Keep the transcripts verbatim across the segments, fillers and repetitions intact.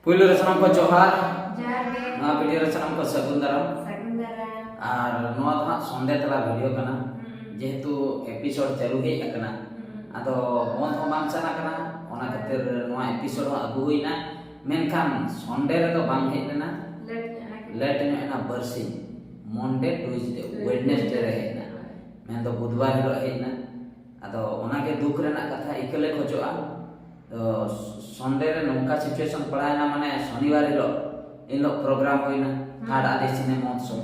ᱯᱩᱭᱞᱩ ᱨᱮ ᱥᱟᱱᱟᱢ ᱠᱚ ᱡᱚᱦᱟᱨ᱾ ᱡᱚᱦᱟᱨ ᱜᱮ᱾ ᱱᱚᱣᱟ ᱵᱷᱤᱰᱤᱭᱳ ᱨᱮ ᱥᱟᱱᱟᱢ ᱠᱚ ᱥᱟᱹᱜᱩᱱ ᱫᱟᱨᱟᱢ᱾ ᱥᱟᱹᱜᱩᱱ ᱫᱟᱨᱟᱢ᱾ ᱟᱨ ᱱᱚᱣᱟ ᱫᱚ ᱦᱟᱸᱜ ᱥᱚᱱᱰᱮ ᱛᱟᱞᱟ ᱵᱷᱤᱰᱤᱭᱳ ᱠᱟᱱᱟ᱾ ᱦᱩᱸ᱾ ᱡᱮᱦᱮᱛᱩ ᱮᱯᱤᱥᱳᱰ ᱪᱟᱹᱞᱩ ᱦᱮᱡ ᱟᱠᱟᱱᱟ, ᱦᱩᱸ᱾ ᱟᱫᱚ ᱵᱚᱱᱫ ᱦᱚᱸ ᱵᱟᱝ ᱥᱟᱱᱟ ᱠᱟᱱᱟ, ᱚᱱᱟ ᱠᱷᱟᱹᱛᱤᱨ ᱱᱚᱣᱟ ᱮᱯᱤᱥᱳᱰ ᱦᱚᱸ ᱟᱹᱜᱩ ᱦᱩᱭᱱᱟ᱾ ᱢᱮᱱᱠᱷᱟᱱ ᱥᱚᱱᱰᱮ ᱨᱮᱫᱚ ᱵᱟᱝ ᱦᱮᱡ ᱞᱮᱱᱟ, ᱞᱮᱴ ᱧᱚᱜ ᱮᱱᱟ᱾ ᱞᱮᱴ ᱧᱚᱜ ᱮᱱᱟ ᱵᱟᱨᱥᱤᱧ, ᱢᱚᱱᱰᱮ, ᱴᱩᱭᱥᱰᱮ, ᱳᱭᱮᱰᱱᱮᱥᱰᱮ ᱨᱮ ᱦᱮᱡ ᱮᱱᱟ, ᱢᱮᱱᱫᱚ ᱵᱩᱫᱷᱵᱟᱨ ᱦᱤᱞᱳᱜ ᱦᱮᱡ ᱮᱱᱟ᱾ ᱟᱫᱚ ᱚᱱᱟᱜᱮ ᱫᱩᱠ ᱨᱮᱱᱟᱜ ᱠᱟᱛᱷᱟ, ᱤᱠᱟᱹ ᱞᱮ ᱠᱷᱚᱡᱚᱜᱼᱟ᱾ ᱛᱚ ᱥᱚᱱᱰᱮ ᱨᱮ ᱱᱚᱝᱠᱟ ᱥᱤᱪᱩᱭᱮᱥᱚᱱ ᱯᱟᱲᱟᱣᱮᱱᱟ, ᱢᱟᱱᱮ ᱥᱚᱱᱤᱵᱟᱨ ᱦᱤᱞᱳᱜ, ᱮᱱ ᱦᱤᱞᱳᱜ ᱯᱨᱳᱜᱨᱟᱢ ᱦᱩᱭᱱᱟ, ᱦᱩᱸ᱾ ᱛᱷᱟᱨᱰ ᱟᱫᱤ ᱥᱤᱱᱮ ᱢᱚᱦᱳᱛᱥᱚᱵ᱾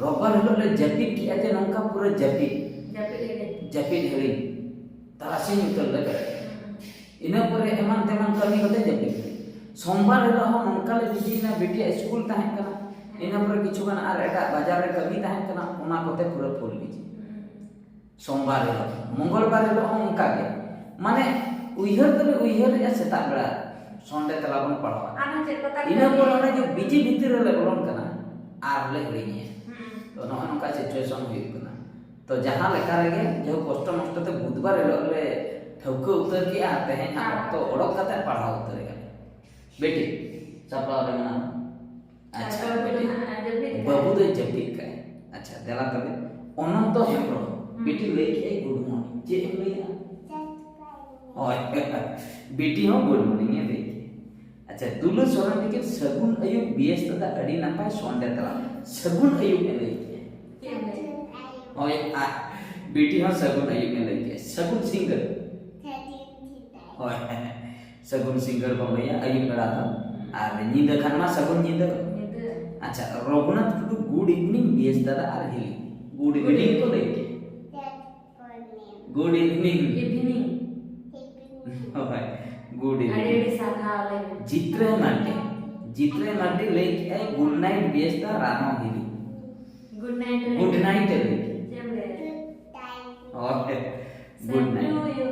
ᱨᱳᱵᱵᱟᱨ ᱦᱤᱞᱳᱜ ᱞᱮ ᱡᱟᱹᱯᱤᱫ ᱠᱮᱜᱼᱟ ᱡᱮ ᱱᱚᱝᱠᱟ ᱯᱩᱨᱟᱹ ᱡᱟᱹᱯᱤᱫ, ᱡᱟᱹᱯᱤᱫ ᱦᱤᱲᱤᱧ᱾ ᱡᱟᱹᱯᱤᱫ ᱦᱤᱲᱤᱧ, ᱛᱟᱨᱟᱥᱤᱧ ᱩᱛᱟᱹᱨ ᱞᱮ ᱵᱮᱨᱮᱫ᱾ ᱦᱩᱸ᱾ ᱤᱱᱟᱹ ᱯᱚᱨᱮ ᱮᱢᱟᱱ ᱛᱮᱢᱟᱱ ᱠᱟᱹᱢᱤ ᱠᱟᱛᱮ ᱡᱟᱹᱯᱤᱫ ᱦᱤᱲᱤᱧ᱾ ᱥᱳᱢᱵᱟᱨ ᱦᱤᱞᱳᱜ ᱦᱚᱸ ᱱᱚᱝᱠᱟ ᱞᱮ ᱵᱤᱡᱤᱭᱮᱱᱟ, ᱵᱤᱴᱤᱭᱟᱜ ᱥᱠᱩᱞ ᱛᱟᱦᱮᱸ ᱠᱟᱱᱟ, ᱤᱱᱟᱹ ᱯᱚᱨᱮ ᱠᱤᱪᱷᱩ ᱜᱟᱱ ᱟᱨ ᱮᱴᱟᱜ ᱵᱟᱡᱟᱨ ᱨᱮ ᱠᱟᱹᱢᱤ ᱛᱟᱦᱮᱸ ᱠᱟᱱᱟ, ᱚᱱᱟ ᱠᱚᱛᱮ ᱯᱩᱨᱟᱹ ᱯᱷᱩᱞ ᱵᱤᱡᱤ᱾ ᱦᱩᱸ᱾ ᱥᱳᱢᱵᱟᱨ ᱦᱤᱞᱳᱜ, ᱢᱚᱝᱜᱚᱞᱵᱟᱨ ᱦᱤᱞᱳᱜ ᱦᱚᱸ ᱚᱱᱠᱟ ᱜᱮ᱾ ᱢᱟᱱᱮ ᱩᱭᱦᱟᱹᱨ ᱫᱚᱞᱮ ᱩᱭᱦᱟᱹᱨᱮᱜᱼᱟ ᱥᱮᱛᱟᱜ ᱵᱮᱲᱟ ᱥᱚᱱᱰᱮ ᱛᱮᱞᱟ ᱵᱚᱱ ᱯᱟᱲᱦᱟᱣᱟ᱾ ᱟᱨᱦᱚᱸ ᱪᱮᱫ ᱠᱚ ᱛᱟᱠᱚ ᱤᱱᱟᱹ ᱯᱚᱨ ᱞᱟᱹᱭᱟ? ᱚᱸᱰᱮ ᱡᱮ ᱵᱤᱡᱤ ᱵᱷᱤᱛᱤᱨ ᱨᱮᱞᱮ ᱵᱚᱞᱚᱱ ᱠᱟᱱᱟ ᱟᱨ ᱞᱮ ᱦᱤᱲᱤᱧᱮᱜᱼᱟ᱾ ᱦᱩᱸ᱾ ᱛᱚ ᱱᱚᱜᱼᱚ ᱱᱚᱝᱠᱟ ᱥᱤᱪᱩᱭᱮᱥᱚᱱ ᱦᱩᱭᱩᱜ ᱠᱟᱱᱟ᱾ ᱛᱚ ᱡᱟᱦᱟᱸ ᱞᱮᱠᱟ ᱨᱮᱜᱮ ᱡᱮᱦᱳᱠ ᱠᱚᱥᱴᱚ ᱢᱚᱥᱴᱚ ᱛᱮ ᱵᱩᱫᱷᱵᱟᱨ ᱦᱤᱞᱳᱜ ᱞᱮ ᱴᱷᱟᱹᱣᱠᱟᱹ ᱩᱛᱟᱹᱨ ᱠᱮᱜᱼᱟ, ᱛᱮᱦᱮᱧ ᱦᱟᱸᱜ ᱦᱮᱸ᱾ ᱚᱠᱛᱚ ᱚᱰᱚᱠ ᱠᱟᱛᱮ ᱯᱟᱲᱦᱟᱣ ᱩᱛᱟᱹᱨ ᱠᱟᱱᱟ᱾ ᱵᱮᱴᱤ, ᱥᱟᱯᱲᱟᱣ ᱨᱮ ᱢᱮᱱᱟᱢᱟ᱾ ᱟᱪᱪᱷᱟ, ᱵᱟᱹᱵᱩ ᱫᱚ ᱵᱮᱴᱤ᱾ ᱦᱟᱸᱜ ᱡᱟᱹᱯᱤᱫ ᱠᱟᱜᱼᱟᱭ᱾ ᱵᱟᱹᱵᱩ ᱫᱚᱭ ᱡᱟᱹᱯᱤᱫ ᱠᱟᱜᱼᱟᱭ᱾ ᱟᱪᱪᱷᱟ, ᱫᱮᱞᱟ ᱛᱚᱵᱮ᱾ ᱚᱱᱚᱱᱛᱚ ᱦᱮᱢᱵᱨᱚᱢ, ᱦᱩᱸ᱾ ᱵᱤᱴᱤ ᱞᱟᱹᱭ ᱠᱮᱜᱼᱟᱭ good morning᱾ ᱪᱮᱫ ᱮᱢ ᱞᱟᱹᱭᱟ? ᱦᱳᱭ, ᱵᱤᱴᱤ ᱦᱚᱸ good morning ᱮ ᱞᱟᱹᱭ ᱠᱮᱜᱼᱟ᱾ ᱟᱪᱪᱷᱟ, ᱫᱩᱞᱟᱹ ᱥᱚᱨᱮᱱ ᱛᱤᱠᱤᱱ ᱥᱟᱹᱜᱩᱱ ᱟᱹᱭᱩᱵ ᱵᱤᱭᱮᱥ ᱫᱟᱫᱟ, ᱟᱹᱰᱤ ᱱᱟᱯᱟᱭ ᱥᱚᱱᱰᱮ ᱛᱟᱞᱟ᱾ ᱥᱟᱹᱜᱩᱱ ᱟᱹᱭᱩᱵ ᱮ ᱞᱟᱹᱭ ᱠᱮᱜᱼᱟ᱾ ᱪᱮᱫ ᱮᱢ ᱞᱟᱹᱭᱟ? ᱦᱳᱭ, ᱟᱨ ᱵᱤᱴᱤ ᱦᱚᱸ ᱥᱟᱹᱜᱩᱱ ᱟᱹᱭᱩᱵ ᱮ ᱞᱟᱹᱭ ᱠᱮᱜᱼᱟ᱾ ᱥᱟᱹᱜᱩᱱ ᱥᱤᱸᱜᱟᱹᱲ᱾ ᱦᱳᱭ, ᱥᱟᱹᱜᱩᱱ ᱥᱤᱸᱜᱟᱹᱲ ᱵᱚᱱ ᱞᱟᱹᱭᱟ ᱟᱹᱭᱩᱵ ᱵᱮᱲᱟ ᱫᱚ᱾ ᱟᱨ ᱧᱤᱫᱟᱹ ᱠᱷᱟᱱ ᱢᱟ ᱥᱟᱹᱜᱩᱱ ᱧᱤᱫᱟᱹ᱾ ᱧᱤᱫᱟᱹ᱾ ᱟᱪᱪᱷᱟ, ᱨᱚᱜᱷᱩᱱᱟᱛᱷ ᱴᱩᱰᱩ, good evening ᱵᱤᱭᱮᱥ ᱫᱟᱫᱟ ᱟᱨ ᱦᱤᱞᱤ᱾ Good evening ᱠᱚ ᱞᱟᱹᱭ ᱠᱮᱜᱼᱟ᱾ Good evening᱾ Evening᱾ ᱦᱳᱭ, good ᱟᱹᱰᱤ evening᱾ ᱟᱹᱰᱤ ᱥᱟᱨᱦᱟᱣ ᱞᱟᱹᱭ ᱢᱮ᱾ ᱡᱤᱛᱨᱟᱹᱭ ᱢᱟᱨᱰᱤ, ᱡᱤᱛᱨᱟᱹᱭ ᱢᱟᱨᱰᱤ ᱞᱟᱹᱭ ᱠᱮᱜᱼᱟᱭ good night ᱵᱤᱭᱮᱥ ᱫᱟ ᱨᱟᱱᱚ ᱦᱤᱞᱤ᱾ Good night ᱞᱟᱹᱭ Good ᱢᱮ᱾ night ᱮ ᱞᱟᱹᱭ ᱠᱮᱜᱼᱟ᱾ ᱪᱮᱫ ᱮᱢ ᱞᱟᱹᱭᱟ? ᱦᱳᱭ, good Same night. To you.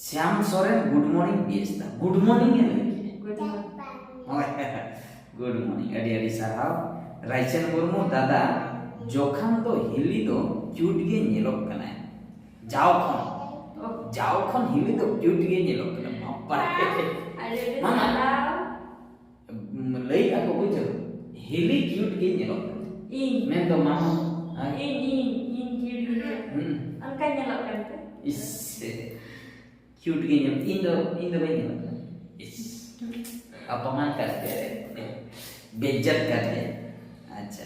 Shyam Soren good morning B S the, good morning ᱮ ᱞᱟᱹᱭ ᱠᱮᱜᱼᱟ᱾ Good morning. ᱦᱳᱭ, good morning, ᱟᱹᱰᱤ ᱟᱹᱰᱤ ᱥᱟᱨᱦᱟᱣ᱾ ᱨᱟᱭᱪᱟᱸᱫᱽ ᱢᱩᱨᱢᱩ, ᱫᱟᱫᱟ, ᱡᱚᱠᱷᱟᱱ ᱫᱚ ᱦᱤᱞᱤ ᱫᱚ cute ᱜᱮ ᱧᱮᱞᱚᱜ ᱠᱟᱱᱟᱭ᱾ ᱡᱟᱣ ᱠᱷᱚᱱ, ᱡᱟᱣ ᱠᱷᱚᱱ ᱦᱤᱞᱤ ᱫᱚ cute ᱜᱮ ᱧᱮᱞᱚᱜ ᱠᱟᱱᱟ᱾ ᱵᱟᱯ ᱟᱹᱰᱤ ᱟᱹᱰᱤ ᱢᱟᱢᱟ᱾ ᱥᱟᱨᱦᱟᱣ᱾ ᱞᱟᱹᱭ ᱟᱠᱚ ᱵᱩᱡᱷᱟᱹᱣ, ᱦᱤᱞᱤ ᱠᱤᱭᱩᱴ ᱜᱮ ᱧᱮᱞᱚᱜ ᱠᱟᱱᱟ᱾ ᱤᱧ᱾ ᱢᱮᱱᱫᱚ ᱢᱟᱢᱟ᱾ ᱦᱮᱸ? ᱤᱧ, ᱤᱧ, ᱤᱧ ᱠᱤᱭᱩᱴ ᱜᱮ ᱧᱮᱞᱚᱜ ᱠᱟᱱᱟ᱾ ᱦᱩᱸ᱾ ᱚᱱᱠᱟ ᱧᱮᱞᱚᱜ ᱠᱟᱱ ᱛᱮ᱾ ᱤᱥ, ᱠᱤᱭᱩᱴ ᱜᱮ ᱧᱮᱞ, ᱤᱧ ᱫᱚ, ᱤᱧ ᱫᱚ ᱵᱟᱹᱧ ᱧᱮᱞᱚᱜ ᱠᱟᱱᱟ᱾ ᱤᱥ, ᱟᱯᱟᱢᱟᱱ ᱠᱟᱛᱮ, ᱵᱮᱡᱡᱟᱛ ᱠᱟᱛᱮ᱾ ᱟᱪᱪᱷᱟ᱾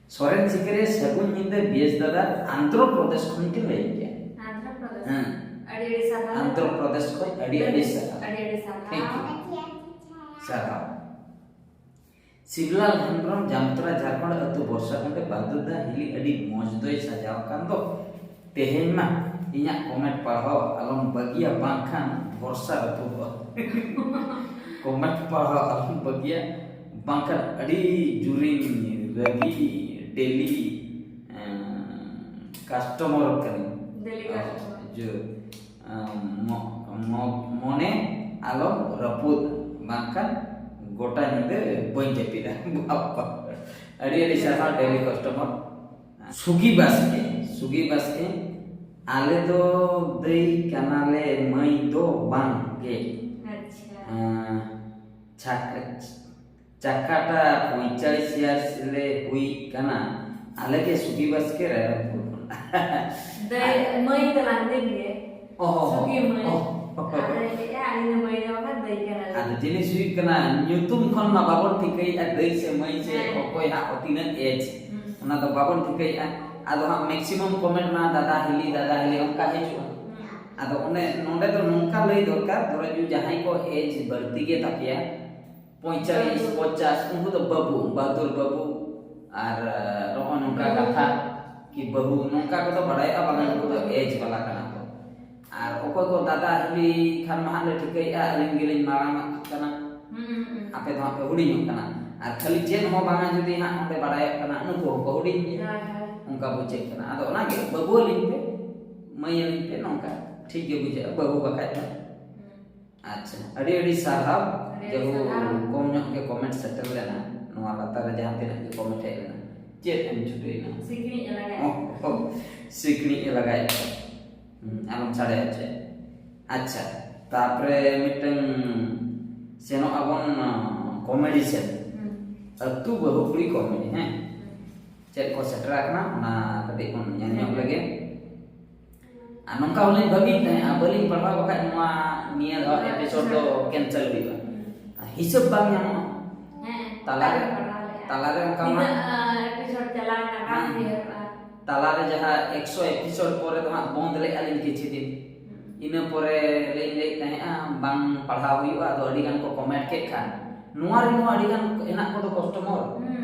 ᱥᱚᱨᱮᱱ ᱥᱤᱠᱟᱹᱨᱤᱭᱟᱹ ᱥᱟᱹᱜᱩᱱ ᱧᱤᱫᱟᱹ ᱵᱤᱭᱮᱥ ᱫᱟᱫᱟ, ᱟᱱᱫᱷᱨᱚ ᱯᱨᱚᱫᱮᱥ ᱠᱷᱚᱱ ᱠᱤᱱ ᱞᱟᱹᱭ ᱠᱮᱭᱟ᱾ ᱟᱱᱫᱷᱨᱚ ᱯᱨᱚᱫᱮᱥ᱾ ᱦᱮᱸ᱾ ᱟᱹᱰᱤ ᱟᱹᱰᱤ ᱥᱟᱨᱦᱟᱣ᱾ ᱟᱱᱫᱷᱨᱚ ᱯᱨᱚᱫᱮᱥ ᱠᱷᱚᱱ ᱟᱹᱰᱤ ᱟᱹᱰᱤ ᱥᱟᱨᱦᱟᱣ᱾ ᱟᱹᱰᱤ ᱟᱹᱰᱤ ᱥᱟᱨᱦᱟᱣ᱾ Thank you᱾ ᱥᱟᱨᱦᱟᱣ᱾ ᱥᱤᱵᱞᱟᱞ ᱦᱮᱢᱵᱨᱚᱢ, ᱡᱟᱢᱛᱟᱲᱟ ᱡᱷᱟᱲᱠᱷᱚᱸᱰ ᱟᱹᱛᱩ ᱵᱚᱨᱥᱟ ᱠᱷᱚᱱ ᱜᱮ ᱵᱟᱫᱩᱨᱫᱟ ᱦᱤᱞᱤ ᱟᱹᱰᱤ ᱢᱚᱡᱽ ᱫᱚᱭ ᱥᱟᱡᱟᱣ ᱟᱠᱟᱱ ᱫᱚ᱾ ᱛᱮᱦᱮᱧ ᱢᱟ ᱤᱧᱟᱹᱜ comment ᱯᱟᱲᱦᱟᱣ ᱟᱞᱚᱢ ᱵᱟᱹᱜᱤᱭᱟ, ᱵᱟᱝᱠᱷᱟᱱ ᱵᱷᱚᱨᱥᱟ ᱨᱟᱹᱯᱩᱫᱚᱜᱼᱟ᱾ Comment ᱯᱟᱲᱦᱟᱣ ᱟᱞᱚᱢ ᱵᱟᱹᱜᱤᱭᱟ, ᱵᱟᱝᱠᱷᱟᱱ ᱟᱹᱰᱤ ᱡᱳᱨᱤᱧ ᱨᱟᱹᱜᱤ, daily, ᱮᱸ, customer ᱠᱟᱹᱱᱟᱹᱧ᱾ Daily customer᱾ ᱡᱳᱨ᱾ ᱟᱢ, ᱢᱚ-, ᱢᱚ-, ᱢᱚᱱᱮ ᱟᱞᱚᱢ ᱨᱟᱹᱯᱩᱫ, ᱵᱟᱝᱠᱷᱟᱱ ᱜᱚᱴᱟ ᱧᱤᱫᱟᱹ ᱵᱟᱹᱧ ᱡᱟᱹᱯᱤᱫᱟ᱾ ᱵᱟᱵᱟ᱾ ᱟᱹᱰᱤ ᱟᱹᱰᱤ ᱥᱟᱨᱦᱟᱣ, daily customer᱾ ᱥᱩᱜᱤ ᱵᱟᱥᱠᱮ, ᱥᱩᱜᱤ ᱵᱟᱥᱠᱮ, ᱟᱞᱮ ᱫᱚ ᱫᱟᱹᱭ ᱠᱟᱱᱟᱞᱮ, ᱢᱟᱹᱭ ᱫᱚ ᱵᱟᱝ ᱜᱮ᱾ ᱟᱪᱪᱷᱟ᱾ ᱟᱸ, ᱪᱷᱟᱠ-, ᱪᱟᱠᱟᱴᱟ ᱯᱚᱸᱭᱛᱟᱞᱤᱥ years ᱞᱮ ᱦᱩᱭ ᱠᱟᱱᱟ, ᱟᱞᱮ ᱜᱮ ᱥᱩᱜᱤ ᱵᱟᱥᱠᱮ ᱨᱟᱭᱨᱚᱝᱯᱩᱨ ᱠᱷᱚᱱ᱾ ᱫᱟᱹᱭ, ᱢᱟᱹᱭ ᱛᱟᱞᱟᱝ ᱫᱤᱱ ᱜᱮ᱾ ᱚᱦᱚ, ᱥᱩᱜᱤ ᱢᱟᱹᱭ᱾ ᱚᱦᱚ᱾ ᱟᱫᱚᱭ ᱞᱟᱹᱭᱮᱜᱼᱟ, ᱟᱹᱞᱤᱧ ᱫᱚ ᱢᱟᱹᱭ ᱫᱚ ᱵᱟᱝ, ᱫᱟᱹᱭ ᱠᱟᱱᱟᱞᱤᱧ᱾ ᱟᱫᱚ ᱡᱤᱱᱤᱥ ᱦᱩᱭᱩᱜ ᱠᱟᱱᱟ, ᱧᱩᱛᱩᱢ ᱠᱷᱚᱱ ᱢᱟ ᱵᱟᱵᱚᱱ ᱴᱷᱤᱠᱟᱹᱭᱮᱫᱼᱟ ᱫᱟᱹᱭ ᱥᱮ ᱢᱟᱹᱭ ᱥᱮ ᱦᱮᱸ᱾ ᱚᱠᱚᱭ ᱦᱟᱸᱜ ᱛᱤᱱᱟᱹᱜ age, ᱦᱩᱸ᱾ ᱚᱱᱟ ᱫᱚ ᱵᱟᱵᱚᱱ ᱴᱷᱤᱠᱟᱹᱭᱮᱫᱼᱟ᱾ ᱟᱫᱚ ᱦᱟᱸᱜ maximum comment ᱢᱟ ᱫᱟᱫᱟ ᱦᱤᱞᱤ, ᱫᱟᱫᱟ ᱦᱤᱞᱤ ᱚᱱᱠᱟ ᱦᱤᱡᱩᱜᱼᱟ᱾ ᱦᱩᱸ᱾ ᱟᱫᱚ ᱚᱱᱮ ᱱᱚᱰᱮ ᱫᱚ ᱱᱚᱝᱠᱟ ᱞᱟᱹᱭ ᱫᱚᱨᱠᱟᱨ, ᱫᱷᱚᱨᱚ ᱡᱩᱫᱤ ᱡᱟᱦᱟᱸᱭ ᱠᱚ age ᱵᱟᱹᱲᱛᱤ ᱜᱮ ᱛᱟᱯᱮᱭᱟ, ᱯᱚᱸᱭᱛᱟᱞᱤᱥ, ᱵᱟᱹᱵᱩ᱾ ᱯᱚᱧᱪᱟᱥ, ᱩᱱᱠᱩ ᱫᱚ ᱵᱟᱹᱵᱩ, ᱵᱟᱦᱟᱫᱩᱨ ᱵᱟᱹᱵᱩ, ᱟᱨ, ᱟᱨ ᱱᱚᱜᱼᱚ ᱱᱚᱝᱠᱟ ᱵᱟᱹᱵᱩ᱾ ᱠᱟᱛᱷᱟ ᱠᱤ ᱵᱟᱹᱦᱩ, ᱱᱚᱝᱠᱟ ᱠᱚᱫᱚ ᱵᱟᱲᱟᱭᱚᱜᱼᱟ, ᱵᱟᱝᱟ ᱱᱩᱠᱩ ᱫᱚ age ᱵᱟᱞᱟ ᱠᱟᱱᱟ ᱠᱚ᱾ ᱟᱨ ᱚᱠᱚᱭ ᱠᱚ ᱫᱟᱫᱟ ᱦᱤᱞᱤ ᱠᱷᱟᱱ ᱢᱟ ᱦᱟᱸᱜ ᱞᱮ ᱴᱷᱤᱠᱟᱹᱭᱮᱫᱼᱟ, ᱟᱹᱞᱤᱧ ᱜᱮᱞᱤᱧ ᱢᱟᱨᱟᱝᱚᱜ ᱠᱟᱱᱟ, ᱦᱩᱸ, ᱦᱩᱸ, ᱦᱩᱸ᱾ ᱟᱯᱮ ᱫᱚ ᱦᱟᱸᱜ ᱯᱮ ᱦᱩᱰᱤᱧᱚᱜ ᱠᱟᱱᱟ᱾ ᱟᱨ ᱠᱷᱟᱹᱞᱤ ᱪᱮᱫ ᱦᱚᱸ ᱵᱟᱝᱟ ᱡᱩᱫᱤ ᱦᱟᱸᱜ ᱚᱸᱰᱮ ᱵᱟᱲᱟᱭᱚᱜ ᱠᱟᱱᱟ, ᱱᱩᱠᱩ ᱦᱚᱸᱠᱚ ᱦᱩᱰᱤᱧ ᱜᱮᱭᱟ᱾ ᱦᱳᱭ, ᱦᱳᱭ᱾ ᱚᱱᱠᱟ ᱵᱩᱡᱷᱟᱹᱜ ᱠᱟᱱᱟ᱾ ᱟᱫᱚ ᱚᱱᱟᱜᱮ ᱵᱟᱹᱵᱩ ᱟᱹᱞᱤᱧ ᱯᱮ, ᱢᱟᱹᱭ ᱟᱹᱞᱤᱧ ᱯᱮ, ᱱᱚᱝᱠᱟ ᱴᱷᱤᱠ ᱜᱮ ᱵᱩᱡᱷᱟᱹᱜᱼᱟ, ᱵᱟᱹᱵᱩ ᱵᱟᱠᱷᱟᱡ ᱫᱚ᱾ ᱦᱩᱸ᱾ ᱟᱪᱪᱷᱟ, ᱟᱹᱰᱤ ᱟᱹᱰᱤ ᱥᱟᱨᱦᱟᱣ᱾ ᱟᱹᱰᱤ ᱟᱹᱰᱤ ᱡᱟᱹᱦᱩ ᱥᱟᱨᱦᱟᱣ᱾ ᱠᱚᱢ ᱧᱚᱜ ᱜᱮ comment ᱥᱮᱴᱮᱨ ᱞᱮᱱᱟ᱾ ᱱᱚᱣᱟ ᱞᱟᱛᱟᱨ ᱨᱮ ᱡᱟᱦᱟᱸ ᱛᱤᱱᱟᱹᱜ ᱜᱮ comment ᱦᱮᱡ ᱞᱮᱱᱟ, ᱪᱮᱫ ᱮᱢ ᱪᱷᱩᱴᱟᱹᱣᱮᱱᱟ? ᱥᱤᱠᱲᱤᱡ ᱮ ᱞᱟᱜᱟᱭᱮᱫ᱾ ᱚ, ᱚ, ᱥᱤᱠᱲᱤᱡ ᱮ ᱞᱟᱜᱟᱭᱮᱫ ᱠᱚᱣᱟ᱾ ᱦᱩᱸ, ᱟᱞᱚᱢ ᱥᱟᱰᱮ ᱦᱚᱪᱚᱭᱟ᱾ ᱟᱪᱪᱷᱟ, ᱛᱟᱯᱚᱨᱮ ᱢᱤᱫᱴᱟᱝ ᱥᱮᱱᱚᱜ ᱟᱵᱚᱱ ᱠᱚᱢᱮᱰᱤ ᱥᱮᱫ᱾ ᱟᱹᱛᱩ ᱵᱟᱹᱦᱩ ᱠᱩᱲᱤ ᱠᱚᱢᱮᱰᱤ, ᱦᱮᱸ᱾ ᱪᱮᱫ ᱠᱚ ᱥᱮᱴᱮᱨ ᱟᱠᱟᱱᱟ, ᱚᱱᱟ ᱠᱟᱹᱴᱤᱡ ᱵᱚᱱ ᱧᱮᱞ ᱧᱚᱜ ᱞᱮᱜᱮ᱾ ᱟᱨ ᱱᱚᱝᱠᱟ ᱦᱚᱸᱞᱤᱧ ᱵᱷᱟᱹᱵᱤᱭᱮᱫ ᱛᱟᱦᱮᱸᱫ, ᱵᱟᱹᱞᱤᱧ ᱯᱟᱲᱦᱟᱣ ᱵᱟᱠᱷᱟᱡ ᱱᱚᱣᱟ ᱱᱤᱭᱟᱹ ᱫᱷᱟᱣ ᱮᱯᱤᱥᱳᱰ ᱫᱚ ᱠᱮᱱᱥᱮᱞ ᱦᱩᱭᱩᱜᱼᱟ᱾ ᱦᱤᱥᱟᱹᱵ ᱵᱟᱝ ᱧᱟᱢᱚᱜᱼᱟ᱾ ᱦᱮᱸ, ᱛᱟᱞᱟᱨᱮ, ᱛᱟᱞᱟᱨᱮ ᱚᱱᱠᱟ ᱢᱟ ᱛᱤᱱᱟᱹᱜ ᱮᱯᱤᱥᱳᱰ ᱪᱟᱞᱟᱣ ᱮᱱᱟ, ᱵᱟᱝ ᱩᱭᱦᱟᱹᱨᱚᱜᱼᱟ᱾ ᱛᱟᱞᱟᱨᱮ ᱡᱟᱦᱟᱸ ᱮᱠᱥᱚ ᱮᱯᱤᱥᱳᱰ ᱯᱚᱨᱮ ᱫᱚ ᱦᱟᱸᱜ ᱵᱚᱱᱫ ᱞᱮᱫᱼᱟ ᱞᱤᱧ ᱠᱤᱪᱷᱩ ᱫᱤᱱ᱾ ᱤᱱᱟᱹ ᱯᱚᱨᱮ ᱞᱤᱧ ᱞᱟᱹᱭᱮᱫ ᱛᱟᱦᱮᱸᱫᱼᱟ, ᱵᱟᱝ ᱯᱟᱲᱦᱟᱣ ᱦᱩᱭᱩᱜᱼᱟ, ᱟᱫᱚ ᱟᱹᱰᱤ ᱜᱟᱱ ᱠᱚ ᱠᱚᱢᱮᱱᱴ ᱠᱮᱫ ᱠᱷᱟᱱ᱾ ᱱᱚᱣᱟ ᱨᱮ ᱱᱚᱣᱟ ᱟᱹᱰᱤ ᱜᱟᱱ ᱦᱮᱱᱟᱜ ᱠᱚᱫᱚ ᱠᱟᱥᱴᱚᱢᱟᱨ᱾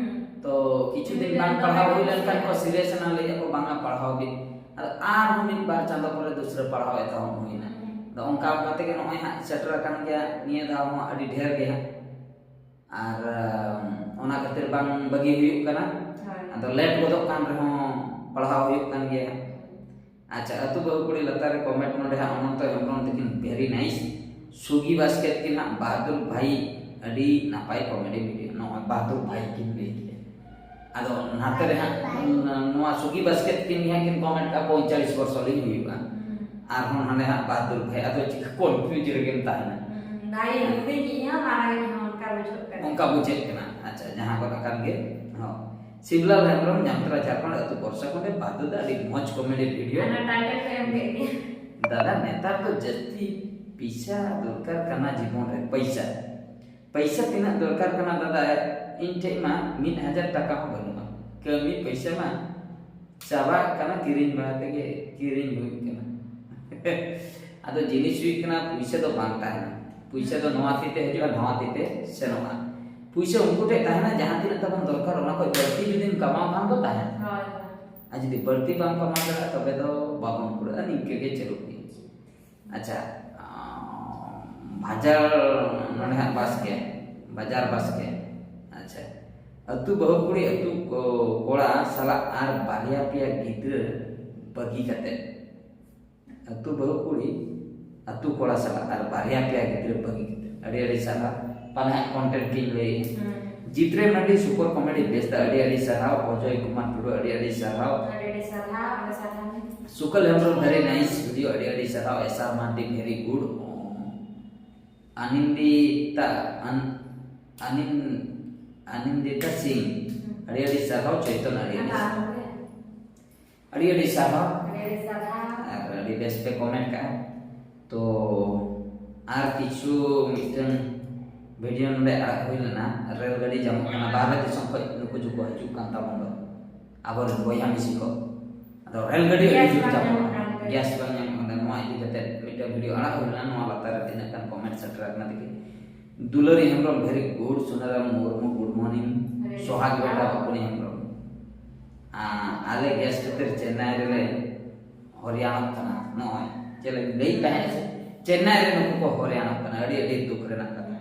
ᱛᱚ ᱠᱤᱪᱷᱩ ᱫᱤᱱ ᱵᱟᱝ ᱯᱟᱲᱦᱟᱣ ᱦᱩᱭ ᱞᱮᱱᱠᱷᱟᱱ ᱠᱚ ᱥᱤᱨᱤᱭᱟᱥ ᱮᱱᱟ, ᱞᱟᱹᱭᱮᱫᱼᱟ ᱠᱚ, "ᱵᱟᱝᱟ, ᱯᱟᱲᱦᱟᱣ ᱵᱤᱱ᱾" ᱟᱫᱚ ᱟᱨᱦᱚᱸ ᱢᱤᱫ ᱵᱟᱨ ᱪᱟᱸᱫᱚ ᱯᱚᱨᱮ ᱫᱩᱥᱨᱟᱹ ᱯᱟᱲᱦᱟᱣ ᱮᱛᱚᱦᱚᱵ ᱦᱩᱭᱱᱟ᱾ ᱟᱫᱚ ᱚᱱᱠᱟ ᱚᱱᱠᱟ ᱛᱮᱜᱮ ᱱᱚᱜᱼᱚᱭ ᱦᱟᱸᱜ ᱥᱮᱴᱮᱨ ᱟᱠᱟᱱ ᱜᱮᱭᱟ ᱱᱤᱭᱟᱹ ᱫᱷᱟᱣ ᱦᱚᱸ ᱟᱹᱰᱤ ᱰᱷᱮᱨ ᱜᱮ ᱦᱟᱸᱜ᱾ ᱟᱨ ᱚᱱᱟ ᱠᱷᱟᱹᱛᱤᱨ ᱵᱟᱝ ᱵᱟᱹᱜᱤ ᱦᱩᱭᱩᱜ ᱠᱟᱱᱟ᱾ ᱟᱫᱚ ᱞᱮᱴ ᱜᱚᱫᱚᱜ ᱠᱟᱱ ᱨᱮᱦᱚᱸ ᱯᱟᱲᱦᱟᱣ ᱦᱩᱭᱩᱜ ᱠᱟᱱ ᱜᱮᱭᱟ᱾ ᱟᱪᱪᱷᱟ, ᱟᱹᱛᱩ ᱵᱟᱹᱦᱩ ᱠᱩᱲᱤ ᱞᱟᱛᱟᱨ ᱨᱮ ᱠᱚᱢᱮᱱᱴ ᱱᱚᱰᱮ ᱦᱟᱸᱜ ᱚᱱᱚᱱᱛᱚ ᱦᱮᱢᱵᱨᱚᱢ ᱛᱟᱹᱠᱤᱱ, very nice᱾ ᱥᱩᱜᱤ ᱵᱟᱥᱠᱮ ᱛᱟᱹᱠᱤᱱ ᱦᱟᱸᱜ, ᱵᱟᱦᱟᱫᱩᱨ ᱵᱷᱟᱭ, ᱟᱹᱰᱤ ᱱᱟᱯᱟᱭ ᱠᱚᱢᱮᱰᱤ ᱵᱷᱤᱰᱤᱭᱳ᱾ ᱱᱚᱜᱼᱚᱭ ᱵᱟᱦᱟᱫᱩᱨ ᱵᱷᱟᱭ ᱠᱤᱱ ᱞᱟᱹᱭ ᱠᱮᱫᱟ᱾ ᱟᱫᱚ ᱱᱟᱛᱮ ᱨᱮ ᱦᱟᱸᱜ ᱱᱚᱣᱟ ᱥᱩᱜᱤ ᱵᱟᱥᱠᱮ ᱛᱟᱹᱠᱤᱱ ᱜᱮ ᱦᱟᱸᱜ ᱠᱤᱱ ᱠᱚᱢᱮᱱᱴ ᱠᱟᱜᱼᱟ, "ᱯᱚᱸᱭᱛᱟᱞᱤᱥ ᱵᱚᱨᱥᱚ ᱞᱤᱧ ᱦᱩᱭᱩᱜᱼᱟ᱾" ᱟᱨᱦᱚᱸ ᱦᱟᱸᱰᱮ ᱦᱟᱸᱜ ᱵᱟᱦᱟᱫᱩᱨ ᱵᱷᱟᱭ, ᱟᱫᱚ ᱪᱤᱠᱟᱹ ᱠᱚᱱᱯᱷᱤᱭᱩᱡᱽ ᱨᱮᱜᱮᱢ ᱛᱟᱦᱮᱱᱟ᱾ ᱦᱩᱸ, ᱫᱟᱲᱮ ᱦᱩᱰᱤᱧ ᱤᱧ ᱦᱚᱸ ᱢᱟᱨᱟᱝ ᱤᱧ ᱦᱚᱸ ᱚᱱᱠᱟ ᱵᱩᱡᱷᱟᱹᱜ ᱠᱟᱱᱟ᱾ ᱚᱱᱠᱟ ᱵᱩᱡᱷᱟᱹᱜ ᱠᱟᱱᱟ᱾ ᱟᱪᱪᱷᱟ, ᱡᱟᱦᱟᱸ ᱠᱚ ᱟᱠᱟᱱ ᱜᱮ᱾ ᱦᱚᱸ᱾ ᱥᱤᱵᱞᱟᱞ ᱦᱮᱢᱵᱨᱚᱢ, ᱧᱟᱢᱛᱟᱨᱟ, ᱡᱷᱟᱲᱠᱷᱚᱸᱰ, ᱟᱹᱛᱩ ᱵᱚᱨᱥᱟ ᱠᱚᱸᱰᱮ, ᱵᱟᱫᱩᱫᱟ, ᱟᱹᱰᱤ ᱢᱚᱡᱽ ᱠᱚᱢᱮᱰᱤ ᱵᱷᱤᱰᱤᱭᱳ᱾ ᱚᱱᱟ ᱴᱟᱭᱴᱮᱞ ᱠᱚ ᱮᱢ ᱠᱮᱫ ᱜᱮ᱾ ᱫᱟᱫᱟ, ᱱᱮᱛᱟᱨ ᱫᱚ ᱡᱟᱹᱥᱛᱤ ᱯᱤᱥᱟ ᱫᱚᱨᱠᱟᱨ ᱠᱟᱱᱟ ᱡᱤᱵᱚᱱ ᱨᱮ, ᱯᱚᱭᱥᱟ᱾ ᱯᱚᱭᱥᱟ ᱛᱤᱱᱟᱹᱜ ᱫᱚᱨᱠᱟᱨ ᱠᱟᱱᱟ ᱫᱟᱫᱟ? ᱤᱧ ᱴᱷᱮᱡ ᱢᱟ ᱢᱤᱫ ᱦᱟᱡᱟᱨ ᱴᱟᱠᱟ ᱦᱚᱸ ᱵᱟᱹᱱᱩᱜᱼᱟ᱾ ᱠᱟᱹᱢᱤ ᱯᱚᱭᱥᱟ ᱢᱟ ᱪᱟᱵᱟᱜ ᱠᱟᱱᱟ, ᱠᱤᱨᱤᱧ ᱵᱟᱲᱟ ᱛᱮᱜᱮ ᱠᱤᱨᱤᱧ ᱦᱩᱭᱩᱜ ᱠᱟᱱᱟ᱾ ᱟᱫᱚ ᱡᱤᱱᱤᱥ ᱦᱩᱭᱩᱜ ᱠᱟᱱᱟ, ᱯᱩᱭᱥᱟᱹ ᱫᱚ ᱵᱟᱝ ᱛᱟᱦᱮᱱᱟ᱾ ᱯᱩᱭᱥᱟᱹ ᱫᱚ ᱱᱚᱣᱟ ᱛᱤ ᱛᱮ ᱦᱤᱡᱩᱜᱼᱟ, ᱱᱚᱣᱟ ᱛᱤ ᱛᱮ ᱥᱮᱱᱚᱜᱼᱟ᱾ ᱯᱩᱭᱥᱟᱹ ᱩᱱᱠᱩ ᱴᱷᱮᱡ ᱛᱟᱦᱮᱱᱟ, ᱡᱟᱦᱟᱸ ᱛᱤᱱᱟᱹᱜ ᱛᱟᱵᱚᱱ ᱫᱚᱨᱠᱟᱨ, ᱚᱱᱟ ᱠᱷᱚᱡ ᱵᱟᱹᱲᱛᱤ ᱡᱩᱫᱤᱢ ᱠᱟᱢᱟᱣ ᱠᱷᱟᱱ ᱫᱚ ᱛᱟᱦᱮᱱᱟ᱾ ᱦᱳᱭ, ᱦᱳᱭ᱾ ᱟᱨ ᱡᱩᱫᱤ ᱵᱟᱹᱲᱛᱤ ᱵᱟᱢ ᱠᱟᱢᱟᱣ ᱫᱟᱲᱮᱭᱟᱜᱼᱟ, ᱛᱚᱵᱮ ᱫᱚ ᱵᱟᱵᱚᱱ ᱠᱩᱲᱟᱹᱜᱼᱟ᱾ ᱱᱤᱝᱠᱟᱹ ᱜᱮ ᱪᱟᱹᱞᱩᱜ ᱜᱮᱭᱟ᱾ ᱟᱪᱪᱷᱟ, ᱟᱸ, ᱵᱟᱡᱟᱨ, ᱱᱚᱰᱮ ᱦᱟᱸᱜ ᱵᱟᱥᱠᱮ, ᱵᱟᱡᱟᱨ ᱵᱟᱥᱠᱮ᱾ ᱟᱪᱪᱷᱟ, ᱟᱹᱛᱩ ᱵᱟᱹᱦᱩ ᱠᱩᱲᱤ, ᱟᱹᱛᱩ ᱠᱚ-, ᱠᱚᱲᱟ ᱥᱟᱞᱟᱜ ᱟᱨ ᱵᱟᱨᱭᱟ ᱯᱮᱭᱟ ᱜᱤᱫᱽᱨᱟᱹ ᱵᱟᱹᱜᱤ ᱠᱟᱛᱮ᱾ ᱟᱹᱛᱩ ᱵᱟᱹᱦᱩ ᱠᱩᱲᱤ, ᱟᱹᱛᱩ ᱠᱚᱲᱟ ᱥᱟᱞᱟᱜ ᱟᱨ ᱵᱟᱨᱭᱟ ᱯᱮᱭᱟ ᱜᱤᱫᱽᱨᱟᱹ ᱵᱟᱹᱜᱤ ᱠᱟᱛᱮ᱾ ᱟᱹᱰᱤ ᱟᱹᱰᱤ ᱥᱟᱨᱦᱟᱣ᱾ ᱯᱟᱞᱮ ᱦᱟᱸᱜ ᱠᱚᱱᱴᱮᱱᱴ ᱠᱤᱱ ᱞᱟᱹᱭᱮᱜᱼᱟ᱾ ᱦᱩᱸ᱾ ᱡᱤᱛᱨᱮ ᱢᱟᱱᱰᱤ ᱥᱩᱯᱟᱨ ᱠᱚᱢᱮᱰᱤ ᱵᱮᱥ ᱫᱟ, ᱟᱹᱰᱤ ᱟᱹᱰᱤ ᱥᱟᱨᱦᱟᱣ᱾ ᱚᱡᱚᱭ ᱠᱩᱢᱟᱨ ᱴᱩᱰᱩ, ᱟᱹᱰᱤ ᱟᱹᱰᱤ ᱥᱟᱨᱦᱟᱣ᱾ ᱟᱹᱰᱤ ᱟᱹᱰᱤ ᱥᱟᱨᱦᱟᱣ, ᱟᱹᱰᱤ ᱥᱟᱨᱦᱟᱣ᱾ ᱥᱩᱠᱟᱞ ᱦᱮᱢᱵᱨᱚᱢ, very nice video, ᱟᱹᱰᱤ ᱟᱹᱰᱤ ᱥᱟᱨᱦᱟᱣ᱾ ᱮᱥᱟᱨ ᱢᱟᱱᱰᱤ, very good᱾ ᱟᱱᱤᱱᱫᱤᱛᱟ ᱟᱱ- ᱟᱱᱤᱱ ᱟᱱᱤᱱᱫᱤᱛᱟ ᱥᱤᱝ, ᱟᱹᱰᱤ ᱟᱹᱰᱤ ᱥᱟᱨᱦᱟᱣ ᱪᱳᱭᱛᱚᱱ, ᱟᱹᱰᱤ ᱟᱹᱰᱤ ᱥᱟᱨᱦᱟᱣ᱾ ᱟᱹᱰᱤ ᱟᱹᱰᱤ ᱥᱟᱨᱦᱟᱣ᱾ ᱟᱹᱰᱤ ᱟᱹᱰᱤ ᱥᱟᱨᱦᱟᱣ᱾ ᱟᱨ ᱟᱹᱰᱤ ᱵᱮᱥ ᱯᱮ ᱠᱚᱢᱮᱱᱴ ᱠᱟᱜᱼᱟ᱾ ᱛᱚ ᱟᱨ ᱠᱤᱪᱷᱩ ᱢᱤᱫᱴᱟᱝ ᱵᱷᱤᱰᱤᱭᱳ ᱱᱚᱰᱮ ᱟᱲᱟᱜ ᱦᱩᱭ ᱞᱮᱱᱟ, ᱨᱮᱞ ᱜᱟᱹᱰᱤ ᱧᱟᱢᱚᱜ ᱠᱟᱱᱟ ᱵᱟᱦᱨᱮ ᱫᱤᱥᱚᱢ ᱠᱷᱚᱱ ᱱᱩᱠᱩ ᱡᱚᱠᱚ ᱦᱤᱡᱩᱜ ᱠᱟᱱ ᱛᱟᱵᱚᱱ ᱫᱚ, ᱟᱵᱚᱨᱮᱱ ᱵᱚᱭᱦᱟ ᱢᱤᱥᱤ ᱠᱚ᱾ ᱟᱫᱚ ᱨᱮᱞ ᱜᱟᱹᱰᱤ ᱟᱹᱰᱤ ᱡᱳᱨ ᱧᱟᱢᱚᱜ ᱠᱟᱱᱟ, ᱜᱮᱥ ᱵᱟᱝ ᱧᱟᱢᱚᱜ ᱠᱟᱱᱟ᱾ ᱱᱚᱣᱟ ᱤᱫᱤ ᱠᱟᱛᱮ ᱢᱤᱫᱴᱟᱝ ᱵᱷᱤᱰᱤᱭᱳ ᱟᱲᱟᱜ ᱦᱩᱭ ᱞᱮᱱᱟ, ᱱᱚᱣᱟ ᱞᱟᱛᱟᱨ ᱨᱮ ᱛᱤᱱᱟᱹᱜ ᱜᱟᱱ ᱠᱚᱢᱮᱱᱴ ᱥᱮᱴᱮᱨ ᱟᱠᱟᱱᱟ ᱫᱮᱠᱷᱤ᱾ Dulari Hembrom, very good᱾ Sunaram Murmu, good morning᱾ ᱥᱚᱦᱟᱜᱤ ᱵᱮᱴᱟ ᱵᱟᱯᱩᱱᱤ ᱦᱮᱢᱵᱨᱚᱢ, ᱟᱞᱮ ᱜᱮᱥ ᱠᱷᱟᱹᱛᱤᱨ ᱪᱮᱱᱱᱟᱭ ᱨᱮᱞᱮ ᱦᱚᱨᱭᱟᱱᱚᱜ ᱠᱟᱱᱟ᱾ ᱱᱚᱜᱼᱚᱭ ᱪᱮᱫ ᱞᱮ ᱞᱟᱹᱭ ᱛᱟᱦᱮᱸᱫ ᱥᱮ, ᱪᱮᱱᱱᱟᱭ ᱨᱮ ᱱᱩᱠᱩ ᱠᱚ ᱦᱚᱨᱭᱟᱱᱚᱜ ᱠᱟᱱᱟ᱾ ᱟᱹᱰᱤ ᱟᱹᱰᱤ ᱫᱩᱠ ᱨᱮᱱᱟᱜ ᱠᱟᱛᱷᱟ᱾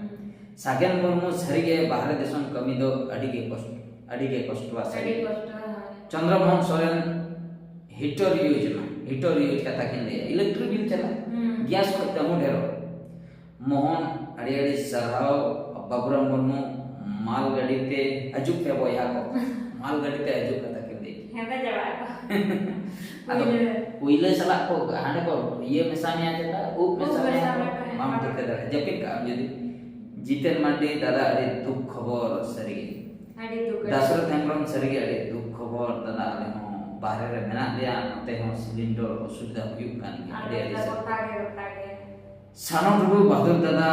ᱥᱟᱜᱮᱱ ᱢᱩᱨᱢᱩ, ᱥᱟᱹᱨᱤᱜᱮ ᱵᱟᱦᱨᱮ ᱫᱤᱥᱚᱢ ᱠᱟᱹᱢᱤ ᱫᱚ ᱟᱹᱰᱤ ᱜᱮ ᱠᱚᱥᱴᱚ, ᱟᱹᱰᱤ ᱜᱮ ᱠᱚᱥᱴᱚᱣᱟ ᱥᱟᱹᱨᱤ᱾ ᱪᱚᱱᱫᱨᱚ ᱢᱳᱦᱚᱱ ᱥᱚᱨᱮᱱ, heater use ᱢᱟ, heater use ᱠᱟᱛᱷᱟ ᱠᱤᱱ ᱞᱟᱹᱭᱟ, electric bill ᱪᱟᱞᱟᱜ, ᱜᱮᱥ ᱠᱷᱚᱡ ᱛᱮᱦᱚᱸ ᱰᱷᱮᱨᱚᱜ᱾ ᱢᱳᱦᱚᱱ, ᱟᱹᱰᱤ ᱟᱹᱰᱤ ᱥᱟᱨᱦᱟᱣ᱾ ᱵᱟᱵᱩᱨᱟᱢ ᱢᱩᱨᱢᱩ, ᱢᱟᱞ ᱜᱟᱹᱰᱤ ᱛᱮ ᱦᱤᱡᱩᱜ ᱯᱮ ᱵᱚᱭᱦᱟ ᱠᱚ᱾ ᱢᱟᱞ ᱜᱟᱹᱰᱤ ᱛᱮ ᱦᱤᱡᱩᱜ ᱠᱟᱛᱷᱟ ᱠᱤᱱ ᱞᱟᱹᱭ᱾ ᱦᱮᱸᱫᱮ ᱪᱟᱵᱟᱜ ᱟᱠᱚ᱾ ᱟᱫᱚ ᱯᱩᱭᱞᱟᱹ ᱥᱟᱞᱟᱜ ᱠᱚ ᱦᱟᱸᱰᱮ ᱠᱚ ᱤᱭᱟᱹ ᱢᱮᱥᱟ ᱢᱮᱭᱟ, ᱪᱮᱫᱟᱜ ᱩᱵ ᱢᱮᱥᱟ ᱢᱮᱭᱟ ᱠᱚ, ᱵᱟᱢ ᱴᱷᱤᱠᱟᱹ ᱫᱟᱲᱮᱭᱟᱜᱼᱟ᱾ ᱡᱟᱹᱯᱤᱫ ᱠᱟᱜ ᱟᱢ ᱡᱩᱫᱤ᱾ ᱡᱤᱛᱮᱱ ᱢᱟᱱᱰᱤ, ᱫᱟᱫᱟ ᱟᱹᱰᱤ ᱫᱩᱠ ᱠᱷᱚᱵᱚᱨ ᱥᱟᱹᱨᱤ ᱜᱮ᱾ ᱟᱹᱰᱤ ᱫᱩᱠ ᱟᱹᱰᱤ ᱫᱟᱥᱨᱚᱛ ᱦᱮᱢᱵᱨᱚᱢ, ᱥᱟᱹᱨᱤ ᱜᱮ ᱟᱹᱰᱤ ᱫᱩᱠ ᱠᱷᱚᱵᱚᱨ ᱫᱟᱫᱟ, ᱟᱞᱮ ᱦᱚᱸ ᱵᱟᱦᱨᱮ ᱨᱮ ᱢᱮᱱᱟᱜ ᱞᱮᱭᱟ, ᱱᱚᱛᱮ ᱦᱚᱸ ᱥᱤᱞᱤᱱᱰᱟᱨ ᱚᱥᱩᱵᱤᱫᱷᱟ ᱦᱩᱭᱩᱜ ᱠᱟᱱ ᱜᱮᱭᱟ᱾ ᱟᱹᱰᱤ ᱟᱹᱰᱤ ᱥᱟᱨᱦᱟᱣ᱾ ᱜᱚᱴᱟ ᱜᱮ, ᱜᱚᱴᱟ ᱜᱮ᱾ ᱥᱟᱱᱚᱢ ᱴᱩᱰᱩ, ᱵᱟᱦᱟᱫᱩᱨ ᱫᱟᱫᱟ,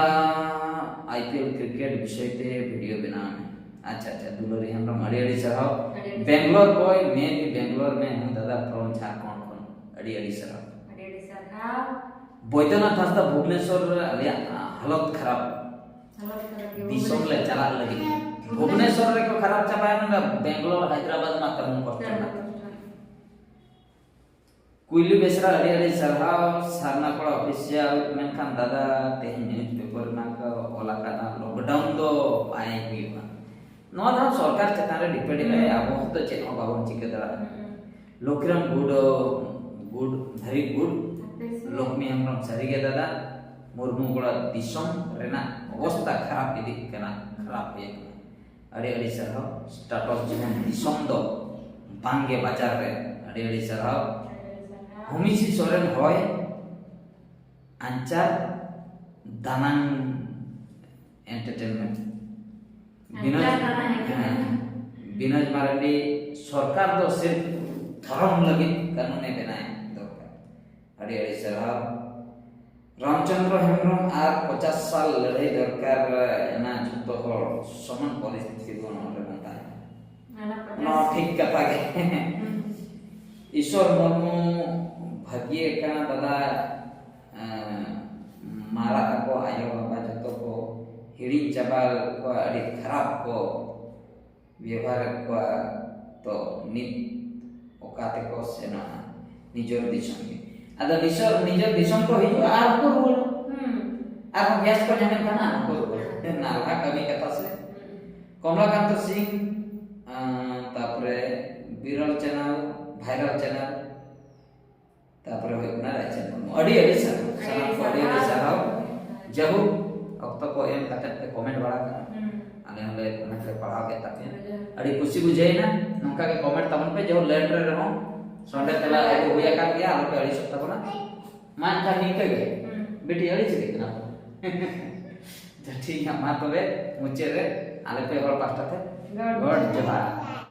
IPL ᱠᱨᱤᱠᱮᱴ ᱵᱤᱥᱚᱭ ᱛᱮ ᱵᱷᱤᱰᱤᱭᱳ ᱵᱮᱱᱟᱣ ᱢᱮ᱾ ᱟᱪᱪᱷᱟ ᱟᱪᱪᱷᱟ, ᱫᱩᱞᱟᱹᱨᱤ ᱦᱮᱢᱵᱨᱚᱢ, ᱟᱹᱰᱤ ᱟᱹᱰᱤ ᱥᱟᱨᱦᱟᱣ᱾ ᱟᱹᱰᱤ ᱟᱹᱰᱤ ᱵᱮᱝᱜᱟᱞᱳᱨ ᱵᱚᱭ, ᱢᱮ ᱵᱷᱤ ᱵᱮᱝᱜᱟᱞᱳᱨ ᱢᱮ ᱦᱩᱸ ᱫᱟᱫᱟ, from ᱡᱷᱟᱲᱠᱷᱚᱸᱰ ᱠᱷᱚᱱ᱾ ᱟᱹᱰᱤ ᱟᱹᱰᱤ ᱥᱟᱨᱦᱟᱣ᱾ ᱟᱹᱰᱤ ᱟᱹᱰᱤ ᱥᱟᱨᱦᱟᱣ᱾ ᱵᱚᱭᱫᱚᱱᱟᱛᱷ ᱦᱟᱸᱥᱫᱟ, ᱵᱷᱩᱵᱽᱱᱮᱥᱚᱨ ᱨᱮ ᱟᱞᱮᱭᱟᱜ ᱦᱟᱞᱚᱛ ᱠᱷᱟᱨᱟᱯ᱾ ᱦᱟᱞᱚᱛ ᱠᱷᱟᱨᱟᱯ ᱜᱮ, ᱫᱤᱥᱚᱢ ᱞᱮ ᱵᱷᱩᱵᱽᱱᱮᱥᱚᱨ᱾ ᱪᱟᱞᱟᱜ ᱞᱟᱹᱜᱤᱫ᱾ ᱵᱷᱩᱵᱽᱱᱮᱥᱚᱨ᱾ ᱵᱷᱩᱵᱽᱱᱮᱥᱚᱨ ᱨᱮᱠᱚ ᱠᱷᱟᱨᱟᱯ ᱪᱟᱵᱟᱭᱮᱱᱟ, ᱵᱮᱝᱜᱟᱞᱳᱨ, ᱦᱟᱭᱫᱨᱟᱵᱟᱫᱽ ᱢᱟ ᱛᱟᱹᱦᱩᱢ ᱠᱚᱥᱴᱚ ᱢᱮᱱᱟᱜ᱾ ᱠᱩᱭᱞᱩ ᱵᱮᱥᱨᱟ, ᱟᱹᱰᱤ ᱟᱹᱰᱤ ᱥᱟᱨᱦᱟᱣ᱾ ᱥᱟᱨᱱᱟ ᱠᱚᱲᱟ ᱚᱯᱷᱤᱥᱤᱭᱟᱞ, ᱢᱮᱱᱠᱷᱟᱱ ᱫᱟᱫᱟ, ᱛᱮᱦᱮᱧ ᱱᱤᱭᱩᱡᱽ ᱯᱮᱯᱟᱨ ᱨᱮᱱᱟᱜ ᱠᱚ ᱚᱞ ᱟᱠᱟᱫᱟ, ᱞᱚᱠᱰᱟᱣᱩᱱ ᱫᱚ ᱵᱟᱭ ᱦᱩᱭᱩᱜᱼᱟ᱾ ᱱᱚᱣᱟ ᱫᱚ ᱥᱚᱨᱠᱟᱨ ᱪᱮᱛᱟᱱ ᱨᱮ ᱰᱤᱯᱮᱱᱰ ᱮᱫᱟᱭ, ᱦᱩᱸ᱾ ᱟᱵᱚ ᱦᱚᱸᱛᱚ ᱪᱮᱫ ᱦᱚᱸ ᱵᱟᱵᱚᱱ ᱪᱤᱠᱟᱹ ᱫᱟᱲᱮᱭᱟᱜᱼᱟ᱾ ᱦᱩᱸ᱾ Lokhiram good, good, very good᱾ ᱟᱯᱮ ᱥᱮ? ᱞᱚᱠᱷᱢᱤ ᱦᱮᱢᱵᱨᱚᱢ, ᱥᱟᱹᱨᱤᱜᱮ ᱫᱟᱫᱟ, ᱢᱩᱨᱢᱩ ᱜᱚᱲᱟ ᱫᱤᱥᱚᱢ ᱨᱮᱱᱟᱜ ᱚᱵᱚᱥᱛᱟ ᱠᱷᱟᱨᱟᱯ ᱤᱫᱤᱜ ᱠᱟᱱᱟ, ᱠᱷᱟᱨᱟᱯ ᱦᱩᱭ ᱟᱠᱟᱱᱟ᱾ ᱟᱹᱰᱤ ᱟᱹᱰᱤ ᱥᱟᱨᱦᱟᱣ᱾ ᱥᱴᱟᱴᱚᱥ ᱡᱤᱵᱚᱱ ᱫᱤᱥᱚᱢ ᱫᱚ ᱵᱟᱝᱜᱮ ᱵᱟᱡᱟᱨ ᱨᱮ᱾ ᱟᱹᱰᱤ ᱟᱹᱰᱤ ᱥᱟᱨᱦᱟᱣ᱾ ᱟᱹᱰᱤ ᱟᱹᱰᱤ ᱥᱟᱨᱦᱟᱣ᱾ ᱦᱩᱢᱤᱥᱤ ᱥᱚᱨᱮᱱ, ᱦᱚᱭ ᱟᱧᱪᱟᱨ ᱫᱟᱱᱟᱝ ᱮᱱᱴᱟᱨᱴᱮᱱᱢᱮᱱᱴ᱾ ᱵᱤᱱᱳᱫ, ᱟᱪᱪᱷᱟ, ᱫᱟᱱᱟᱝ ᱮᱱᱴᱟᱨᱴᱮᱱᱢᱮᱱᱴ᱾ ᱦᱮᱸ, ᱵᱤᱱᱳᱫ ᱢᱟᱨᱟᱱᱰᱤ ᱥᱚᱨᱠᱟᱨ ᱫᱚ ᱥᱤᱨᱯ ᱫᱷᱚᱨᱚᱢ ᱞᱟᱹᱜᱤᱫ ᱠᱟᱹᱱᱩᱱᱮ ᱵᱮᱱᱟᱣ ᱫᱚᱨᱠᱟᱨ᱾ ᱟᱹᱰᱤ ᱟᱹᱰᱤ ᱥᱟᱨᱦᱟᱣ᱾ ᱨᱟᱢᱪᱚᱸᱫᱽᱨᱚ ᱦᱮᱢᱵᱨᱚᱢ ᱟᱨ ᱯᱚᱪᱟᱥ ᱥᱟᱞ ᱞᱟᱹᱲᱦᱟᱹᱭ ᱫᱚᱨᱠᱟᱨ ᱮᱱᱟ, ᱡᱷᱚᱛᱚ ᱦᱚᱲ ᱥᱚᱢᱟᱱ ᱯᱚᱨᱤᱥᱛᱷᱤᱛᱤ ᱵᱚᱱ ᱚᱸᱰᱮ ᱵᱚᱱ ᱛᱟᱦᱮᱸᱱᱟ᱾ ᱚᱱᱟ ᱯᱚᱪᱟᱥ ᱱᱚᱣᱟ ᱴᱷᱤᱠ ᱠᱟᱛᱷᱟ ᱜᱮ᱾ ᱦᱩᱸ᱾ ᱤᱥᱚᱨ ᱢᱩᱨᱢᱩ ᱵᱷᱟᱹᱜᱤ ᱠᱟᱱᱟ ᱫᱟᱫᱟ, ᱮᱸ, ᱢᱟᱨᱟᱜ ᱟᱠᱚ ᱟᱭᱳ ᱵᱟᱵᱟ ᱡᱚᱛᱚ ᱠᱚ ᱦᱤᱲᱤᱧ ᱪᱟᱵᱟ ᱠᱚᱣᱟ, ᱟᱹᱰᱤ ᱠᱷᱟᱨᱟᱯ ᱠᱚ ᱵᱮᱣᱦᱟᱨᱮᱫ ᱠᱚᱣᱟ, ᱛᱚ ᱱᱤᱛ ᱚᱠᱟ ᱛᱮᱠᱚ ᱥᱮᱱᱚᱜᱼᱟ ᱱᱤᱡᱚᱨ ᱫᱤᱥᱚᱢ ᱜᱮ᱾ ᱟᱫᱚ ᱱᱤᱡᱚᱨ, ᱱᱤᱡᱚᱨ ᱫᱤᱥᱚᱢ ᱠᱚ ᱦᱤᱡᱩᱜᱼᱟ ᱟᱨ ᱠᱚ ᱨᱩᱣᱟᱹᱲᱟ᱾ ᱦᱩᱸ᱾ ᱟᱨᱦᱚᱸ ᱜᱮᱥ ᱠᱚ ᱧᱟᱢᱮᱫ ᱠᱷᱟᱱ ᱟᱨᱦᱚᱸ ᱠᱚ ᱨᱩᱣᱟᱹᱲᱟ᱾ ᱱᱟᱞᱦᱟ ᱠᱟᱹᱢᱤ ᱠᱟᱛᱷᱟ ᱥᱮ᱾ ᱦᱩᱸ᱾ ᱠᱚᱢᱞᱟᱠᱟᱱᱛ ᱥᱤᱝ, ᱟᱸ, ᱛᱟᱯᱚᱨᱮ ᱵᱤᱨᱚᱞ ᱪᱮᱱᱮᱞ, ᱵᱷᱟᱭᱨᱟᱞ ᱪᱮᱱᱮᱞ, ᱛᱟᱯᱚᱨᱮ ᱦᱩᱭᱩᱜ ᱠᱟᱱᱟ ᱨᱟᱭᱪᱟᱸᱫᱽ ᱢᱩᱨᱢᱩ᱾ ᱟᱹᱰᱤ ᱟᱹᱰᱤ ᱥᱟᱨᱦᱟᱣ, ᱥᱟᱱᱟᱢ ᱠᱚ ᱟᱹᱰᱤ ᱟᱹᱰᱤ ᱥᱟᱨᱦᱟᱣ᱾ ᱡᱟᱭᱦᱳᱠ, ᱚᱠᱛᱚ ᱠᱚ ᱮᱢ ᱠᱟᱛᱮ ᱯᱮ ᱠᱚᱢᱮᱱᱴ ᱵᱟᱲᱟ ᱠᱟᱜᱼᱟ᱾ ᱦᱩᱸ᱾ ᱟᱞᱮ ᱦᱚᱸᱞᱮ ᱠᱚᱢᱮᱱᱴ ᱞᱮ ᱯᱟᱲᱦᱟᱣ ᱠᱮᱫ ᱛᱟᱯᱮᱭᱟ᱾ ᱡᱟᱭᱦᱳᱠ᱾ ᱟᱹᱰᱤ ᱠᱩᱥᱤ ᱵᱩᱡᱷᱟᱹᱣᱮᱱᱟ᱾ ᱱᱚᱝᱠᱟ ᱜᱮ ᱠᱚᱢᱮᱱᱴ ᱛᱟᱵᱚᱱ ᱯᱮ, ᱡᱮᱢᱚᱱ ᱞᱮᱴ ᱨᱮ ᱨᱮᱦᱚᱸ ᱥᱚᱸᱰᱮ ᱛᱮᱞᱟ ᱟᱹᱜᱩ ᱦᱩᱭ ᱟᱠᱟᱱ ᱜᱮᱭᱟ, ᱟᱞᱚ ᱯᱮ ᱟᱹᱲᱤᱥᱚᱜ ᱛᱟᱵᱚᱱᱟ᱾ ᱢᱟ ᱮᱱᱠᱷᱟᱱ ᱱᱤᱝᱠᱟᱹ ᱜᱮ᱾ ᱦᱩᱸ᱾ ᱵᱤᱴᱤ ᱟᱹᱲᱤᱥ ᱜᱮ ᱠᱟᱱᱟ ᱯᱮ᱾ ᱡᱟ, ᱴᱷᱤᱠ ᱜᱮᱭᱟ, ᱢᱟ ᱛᱚᱵᱮ ᱢᱩᱪᱟᱹᱫ ᱨᱮ ᱟᱞᱮ ᱯᱮ ᱦᱚᱲ ᱯᱟᱥᱴᱟ ᱛᱮ ᱜᱚᱰ ᱜᱚᱰ ᱡᱚᱦᱟᱨ᱾